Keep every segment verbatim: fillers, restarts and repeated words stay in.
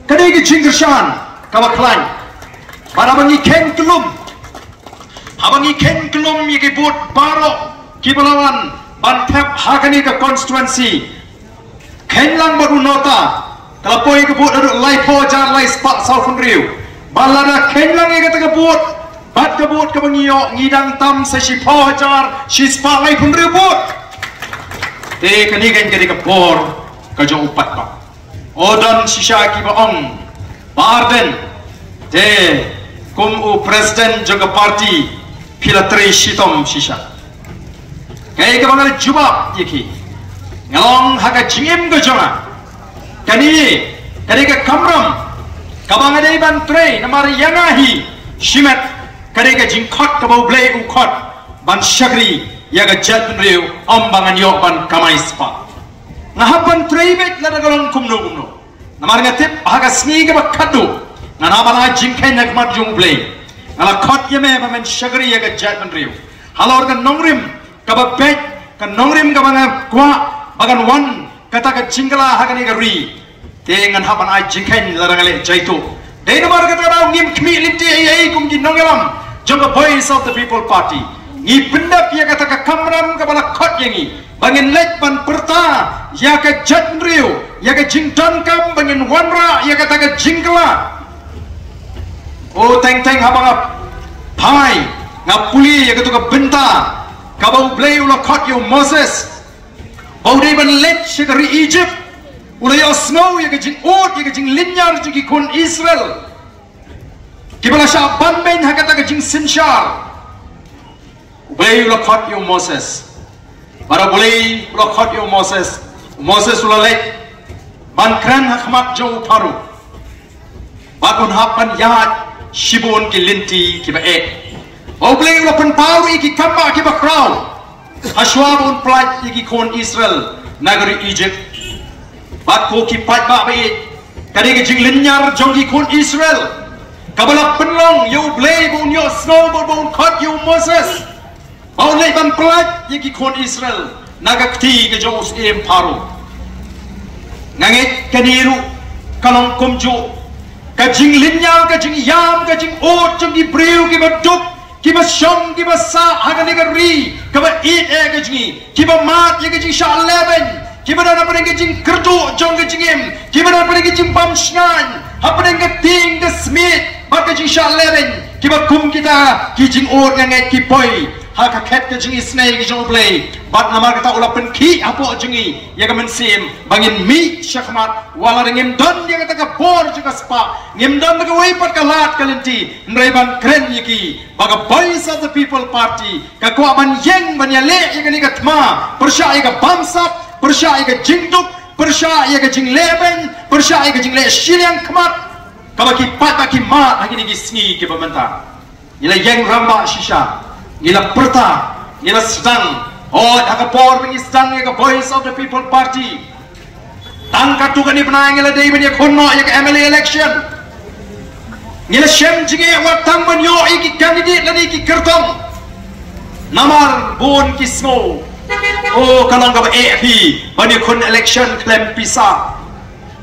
Ka dei ka jingkyrshan kaba khlaiñ. Bad haba ngi kheiñ kyllum, haba ngi kheiñ kyllum ïa ki vote baroh kiba la wan ban thep ha kane ka constituency, kheiñ lang bad u nota, ka la poi ka vote haduh laiphew hajar laispah sawphew hynriew. Bad lada kheiñ lang ïa kata ka vote bad ka vote kaba ngi ïoh, ngi dang tam sa shiphew hajar shispah laiphew hynriew vote. Te kane kan ka dei ka bor ka jong u paidbah. O don shisha kiba ong, Bah Ardent, te kum u president jong ka party phi la trei shitom shisha. Kaei kaba nga la jubab ïa ki, nga la ong ha ka jingim ka jong nga, kane ka dei ka kamram kaba nga dei ban trei namar ïa nga hi shimet ka dei ka jingkhot kaba U Blei u khot ban shakri ïa ka jaitbynriew, ym ba ngan ïoh ban kamai spah. Nga hap ban trei beit lada ka long kumno kumno. Namar nga tip ha ka sngi kaba khatduh ngan hap ban ai jingkheiñ ha khmat jong U Blei. Nga la khot ïa me ba men shakri ïa ka jaitbynriew halor ka nongrim kaba beit, ka nongrim kaba nga kwah ba kan wan kata ka jingkylla ha kane ka ri. Te ngan hap ban ai jingkheiñ lada nga leh jaituh. Dei namar kata ka daw ngim khmih lynti ei ei kum ki nongïalam jong ka Voice of the People Party. Ngi pyndep ïa kata ka kamram kaba la khot ïa ngi ba ngin leit ban pyrta ïa ka jaitbynriew, ïa ka jingdonkam ba ngin wanrah ïa kata ka jingkylla. O teng teng haba nga phai, nga pule ïa kata ka bynta kaba U Blei u la khot ïa u Moses ba u dei ban leit sha ka ri Egypt, u la ïohsngew ïa ka jingud, ïa ka jinglynñiar jong ki khun Israel kiba la shah ban beiñ ha kata ka jingsynshar. U Blei u la khot ïa u Moses. Bad U Blei u la khot ïa u Moses, u Moses u la leit ban kren ha khmat jong u Pharaoh. Bad un hap ban ïaid shibun ki lynti kiba eh. Ba U Blei u la pynpaw ïa ki kam ba kiba khraw hashwa ba un pyllait ïa ki khun Israel na ka ri Egypt. Bad ko ki paidbah ba ïeit, ka dei ka jinglynñiar jong ki khun Israel kaba la pynlong ïa U Blei ba un ïohsngew bad ba un khot ïa u Moses ba un leit ban pyllait ïa ki khun Israel na ka kti ka jong u syiem Pharaoh. Nga ngeit kane ruh ka long kumjuh ka jinglynñiar, ka jingïam, ka jingud jong ki briew kiba duk, kiba shong, kiba sah ha kane ka ri kaba ïeit eh ka jong ngi, kiba mad ïa ka jingshah lehbeiñ, kiba don hapdeng ka jingkyrduh jong ka jingim, kiba don hapdeng ka jingbam shngaiñ hapdeng ka tieng ka smiej bad ka jingshah lehbeiñ, kiba kum kita ki jingud nga ngeit ki poi ha ka khet ka jingisynei ka jong U Blei. Bad namar kata u la pynkhih hapoh jong ngi ïa ka mynsiem ba ngin mih shakhmat wat la ngim don ïa kata ka bor jong ka spah, ngim don kawei pat ka lad ka lynti, hynrei ban kren ïa ki ba ka Voice of the People Party ka kwah ban ïeng ban ïaleh ïa kane ka thma pyrshah ïa ka bamsap, pyrshah ïa ka jingduk, pyrshah ïa ka jinglehbeiñ, pyrshah ïa ka jingleh shiliang khmat kaba ki paidbah ki mad ha kine ki sngi kiba mynta. Ngi la ïeng rangbah shisha, ngi la pyrta, ngi la sdang. Hooid, ha ka por ba ngi sdang ïa ka Voice of the People Party, tang katto katne bnai ngi la dei ban ïakhun noh ïa ka M L A election. Ngi la shem jingeh wat tang ban ïoh ïa ki candidate lane ki kyrtong. Namar bun ki sngew, o, ka long kaba eh phi ban ïakhun election khlem pisa.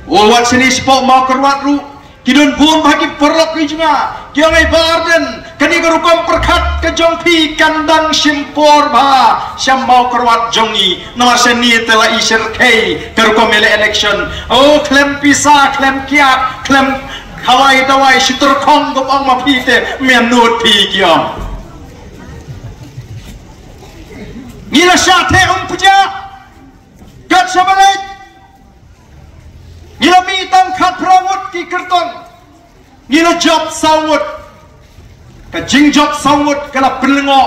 O, wat shane shapoh Mawkyrwat ruh ki don bun bha ki paralok ki jong nga ki ong, "Ei Bah Ardent, kane ka rukom pyrkhat ka jong phi kan dang shim por bha sha Mawkyrwat jong ngi, namar shane te la i shyrkhei ka rukom ele-, election. O, khlem pisa, khlem kiad, khlem khawai dawai, shi tyrkhong, kum ong ma phi te, mynta phi," ki ong. Ngi la shah theh Umphja, kat shaba leit ngi la mih tang khatphra ngut ki kyrtong. Ngi la jop saw ngut. Ka jingjop saw ngut ka la pynlyngngoh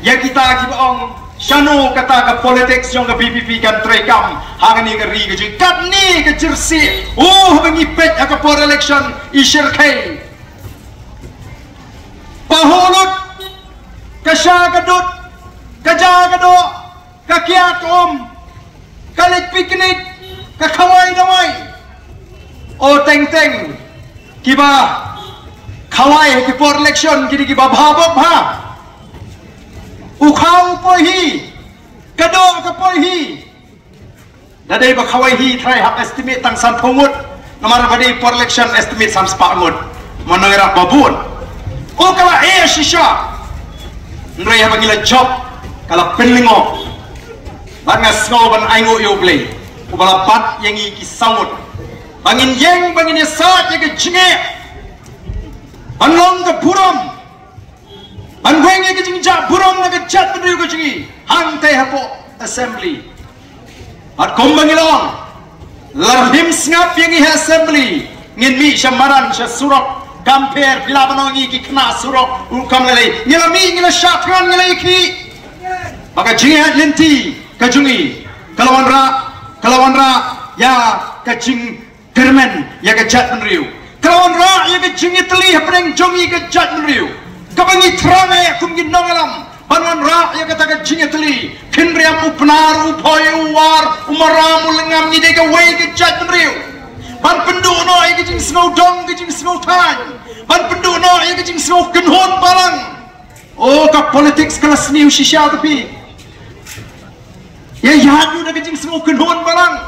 ïa kita kiba ong, shano kata ka politics jong ka V P P kan treikam ha kane ka ri ka jong ngi. Katne ka jyrsieh, oh, haba ngi peit ha ka por election i shyrkhei. Pahuh lut, ka sha ka dud, ka ja ka doh, ka kiad ka um, ka leit picnic, ka khawai dawai. O teng teng, kiba khawai ha ki por election ki dei kiba bha bok bha. U khaw u poi hi, ka doh ka poi hi. Da dei ba khawai hi, trai hap estimate tang sanphew ngut. Namar ba dei por election estimate san spah ngut. Mano ira babun. O kala e shisha. Nrei haba ngi la jop kala pynlyngngoh. Ba nga sngew ban ainguh ïa U Blei. U ba la bat ïa ngi ki saw ngut. Ba ngin ïeng ba ngin ïasah ïa ka jingeh. Ban long ka burom. Ban weng ïa ka jingjah burom na ka jaitbynriew ka jong ngi. Hangtai hapoh assembly. Bad kumba ngi long. Lada phim sngap ïa ngi ha assembly. Ngin mih sha madan sha surok. Kam pher phi lah ban ong ngi ki khynnah surok. U kam lei lei. Ngi la mih ngi la shah thngan ngi la ïakhih. Ba ka jingïaid lynti ka jong ngi. Ka la wanrah. Ka la wanrah. Ïa ka jing kyrmen ïa ka jaitbynriew. Ka la wanrah ïa ka jingïatylli hapdeng jong ngi ka jaitbynriew. Kaba ngi thrang eh kum ki nongïalam ban wanrah ïa kata ka jingïatylli. Khynriam u Pnar u Phoi u War u Maram u Lyngngam ngi dei kawei ka jaitbynriew. Ban pynduh noh ïa ka jingsngew dong ka jingsngew thaiñ. Ban pynduh noh ïa ka jingsngew kynhun balang. O ka politics ka la sniew shisha te phi. Ïa ïa ngi da ka jingsngew kynhun balang.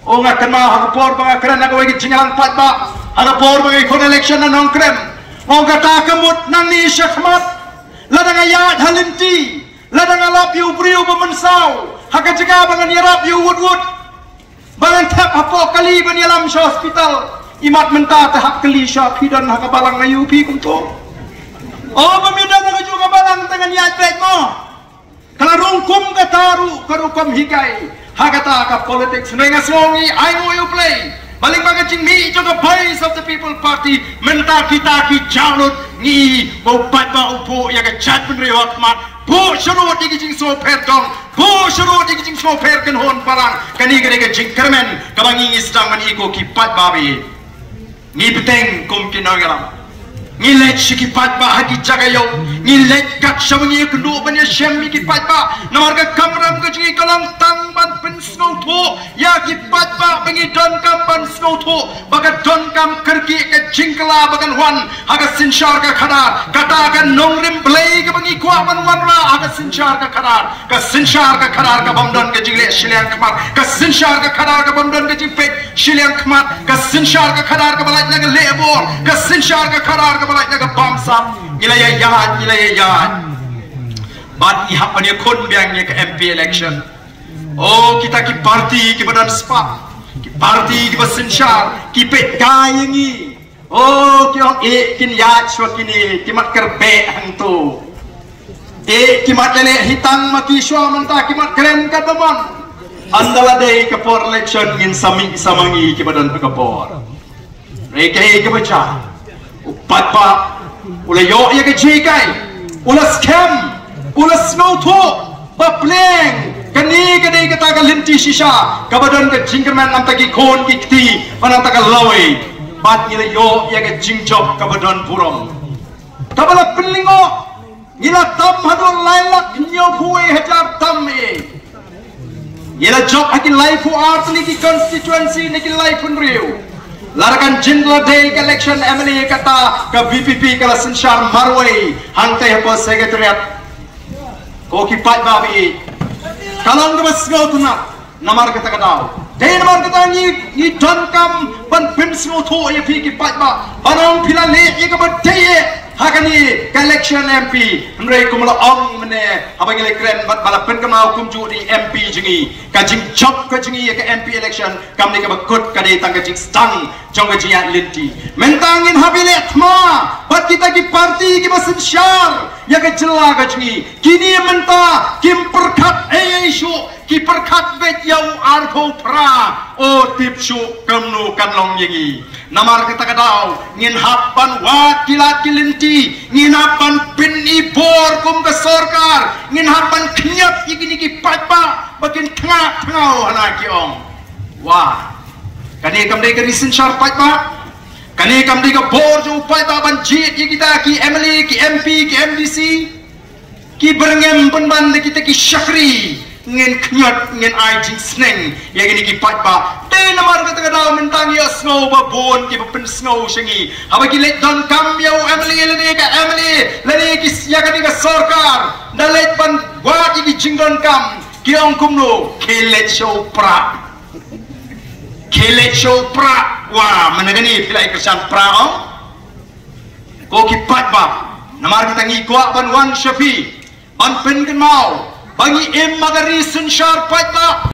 O nga kynmaw ha ka por ba nga kren ha kawei ka jingïalang paidbah ha ka por ba nga khun election na Nongkrem. Ong kata ka mut nangne shakhmat. Lada nga ïaid ha lynti lada nga lap ïa u briew ba mynsaw ha ka jaka ba ngan ïarap ïa u wut wut. Ba ngan thep hapoh kali ban ïalam sha hospital. Imat mynta te hap kali sha phi don ha ka balang nga ïa u phi kumto. O ba mi don ha ka jong ka balang te ngan ïaid beit mo. Ka la rung kum kata ruh ka rukom hikai ha kata ka politics. Hynrei nga sngew ngi ainguh ïa U Blei. Ba lyngba ka jingmih jong ka Voice of the People Party mynta kita ki jinglut ngi ba u paidbah u buh ïa ka jaitbynriew ha khmat. Buh sharud ïa ki jingsngewpher dong. Buh sharud ïa ki jingsngewpher kynhun balang. Kane ka dei ka jingkyrmen kaba ngi ngi sdang ban ïa ko ki paidbah ba ïa. Ngi bteng kum ki nongïalam. Ngi leit sha ki paidbah ha ki jaka ïew. Ngi leit kat shaba ngi ïakynduh ban ïashem ïa ki paidbah. Namar ka kamram ka jong ngi ka long tang ban pynsngewthuh ïa ki paidbah ba ngi donkam ban sngewthuh ba ka donkam kyrkieh ka jingkylla ba kan wan ha ka synshar ka khadar. Kata ka nongrim Blei kaba ngi kwah ban wanrah ha ka synshar ka khadar. Ka synshar ka khadar ka bym don ka jingleh shiliang khmat. Ka synshar ka khadar ka bym don ka jingpeit shiliang khmat. Ka synshar ka khadar kaba lait na ka leh bor. Ka synshar ka khadar kaba lait na ka bamsap. Ngi la ïa ïaid, ngi la ïa ïaid. Bad ngi hap ban ïakhun biang ïa ka M P election. O kita ki parti kiba don spah. Ki parti kiba synshar. Ki peit kai ïa ngi. O ki ong eh kin ïaid shuwa kine ki mat kyrpeh hangto. Eh ki mat leh hitang ma ki shuwa mynta ki mat kren katba mon. Ynda la dei ka por election ngin sa mih sa ma ngi kiba don ha ka bor. Hynrei kaei kaba jia u paidbah u la ïoh ïa ka jinghikai u la skhem u la sngewthuh. Ba pleng kane ka dei kata ka lynti shisha kaba don ka jingkyrmen namta ki khun ki kti ba namta ka lawei. Bad ngi la ïoh ïa ka jingjop kaba don burom kaba la pynlyngngoh. Ngi la tam haduh lai lak hynñiewphew wei hajar tam eh. Ngi la jop ha ki laiphew ar tylli ki constituency na ki laiphew hynriew. Lada kan jin la dei ka election M L A kata ka V P P ka la synshar marwei hangtai hapoh secretariat. Ko ki paidbah ba ïeit. Ka long kaba sngewtynnat namar kata ka daw. Dei namar kata ngi ngi donkam ban pynsngewthuh ïa phi ki paidbah. Ba ong phi la leh ïa kaba dei eh ha kane ka election M P. Hynrei kum la ong mynne haba ngi la kren bad ba la pynkynmaw kumjuh da i M P jong ngi. Ka jingjop ka jong ngi ïa ka M P election kam dei kaba kut ka dei tang ka jingsdang jong ka jingïaid lynti. Mynta ngin hap ïaleh thma bad kita ki parti kiba synshar ïa ka jylla ka jong ngi. Kine mynta kim pyrkhat ei ei shuh ki pyrkhat beit ïa u arphew phra. O tip shuh kumno kan long ïa ngi. Namar kata ka daw ngin hap ban wad ki lad ki lynti. Ngin hap ban pyn i bor kum ka sorkar. Ngin hap ban khñiot ïa kine ki paidbah ba kin thnga thngaw hana ki ong. Wah. Kane kam dei ka ri synshar paidbah. Kane kam dei ka bor jong u paidbah ban jied ïa kita ki M L A ki M P ki M D C. Ki byrngem pynban da kita ki shakri. Ngin khñiot ngin ai jingsneng ïa kine ki paidbah. Te namar kata ka daw mynta ngi ïohsngew ba bun kiba pynsngew sha ngi haba ki leit donkam ïa u M L A lane ka M L A lane ki ïa kane ka sorkar. Da leit ban wad ïa ki jingdonkam ki ong kumno ki leit sha u prah. Khie leit sha u Prah. Wa, mynta kane phi la ïa kyrshan Prah, ong? Ko ki paidbah, namar kata ngi kwah ban wan sha phi ban pynkynmaw ba ngi im ma ka ri synshar paidbah.